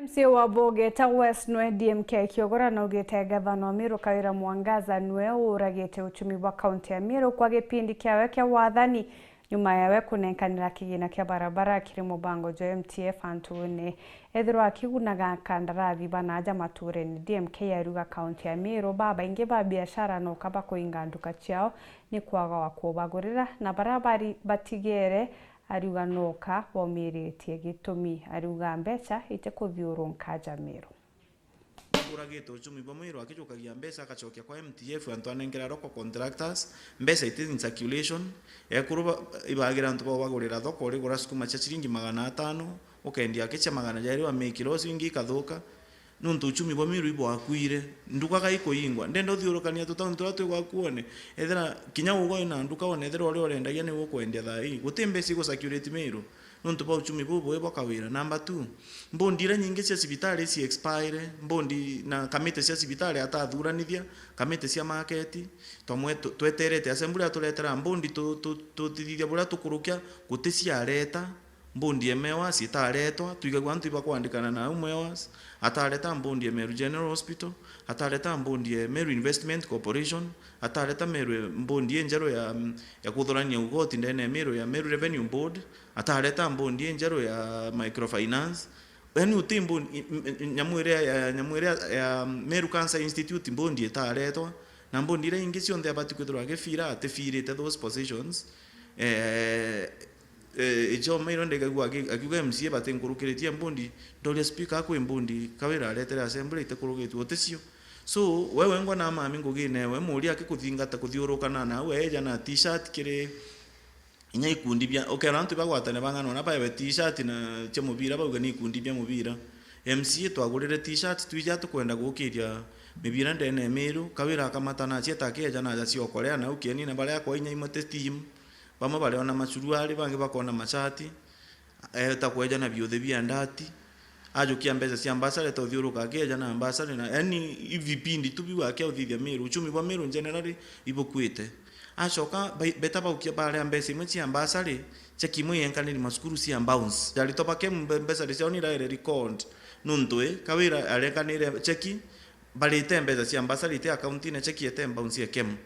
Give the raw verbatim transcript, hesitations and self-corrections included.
M C A wa Bogeta West nwe D M K Kiogora naugite gavana wa Meru Kawira Mwangaza nwe uragite uchumi bwa kaunti ya Meru kwa gipindi kiawe kia wathani, nyuma yawe kunenkanira kigina kia barabara kiri mubango jwa M T F antune ethirwa akigunaga kandarathi banaja maturene. D M K ariuga kaunti ya Meru babaingi ba biashara noka bakuinga nduka ciao ni kwaga wa kubagurira, na baria bari batigere ariuga noka baumiritie gitumi. Ariuga mbeca itikuthiurunka ja Meru. Uragite uchumi bwa Meru akijukagia mbeca agacokia kwa M T F, antu anenkera local contractors, mbeca iti in circulation. Ekuru ba-, ibagira antu bao bagurira thoko, urigura sukuma cia ciringi magana atano, ukendia aki cia magana jeri, wa make loss, ingi ikathuka. Nontu uchumi bwa Meru ibwakuire, nduka gaikuingwa. Ndenda uthiurukania tutauni turia twi gwaku wone, ethira kinya ugwe wina nduka wone, ethira uria urendagia niwe ukwendia thaa ii, guti mbeca igu circulate Meru nontu bwa uchumi buu bui bwa Kawira. Number two, mbondi iria nyingi cia cibitari ci expire, mbondi na kamiti cia cibitari atathuranithia, kamiti cia market, twamwe tu-, tweterete assembly aturetera mbondi tu-, tu-, tuthithia buria tukurukia, guti ciareta. Mbondi ya Mewas itaretwa, twigagua antu ibakwandikana na au Mewas, atareta mbondi ya Meru General Hospital, atareta mbondi ya Meru Investment Corporation, atareta Meru, mbondi injeru ya, ya kuthurania ugoti ndene ya Meru ya Meru Revenue Board, atareta mbondi injeru ya microfinance. Yani uti mbondi, i-, m-, nyamu iria ya, nyamu iria ya Meru Cancer Institute mbondi itaretwa, na mbondi iria ingi cionthe abati kwithirwa agifira, atifirite those positions. Eh, eh, ijo mairo ndegagua aki-, akiuga M C A batinkurukiritie mbondi, ndoria speaker akwi mbondi Kawira aretere assembly itikurukitue uticio. So, we wengwa na mami ngugine we, muria akikuthingata kuthiuruka na nau eja na t-shirt kiri inya ikundi bia, ukera antu bagwatane bang'ana ona baewe t-shirt na cia mubira bauga ni ikundi bia mubira. M C A twagurire t-shirt twija tukwenda gukiria mibira ndene ya Meru, Kawira akamata na acieta akieja na aja cia ukorea nau kieni na baria akwa inya imwe ti team. Bamwe bariona macuruari, bangi bakona mashati, eeta kweja na biuthi bia ndati, ajukia mbeca cia mbasari, eta uthiuruka akieja na mbasari, na, yani, i vipindi tu biu akia uthithia Meru, uchumi bwa Meru generally ibukuite. Acoka bai-, beta baukia baria mbeca imwe cia mbasari, cheki imwe yenkaniri macukuru cia bounce. Aritwa ba KEMU mbe-, mbeca ciao ni iraere record, nontu i, Kawira arenkanire cheki, barite mbeca cia mbasari ite accountine, cheki ete bounce ya KEMU.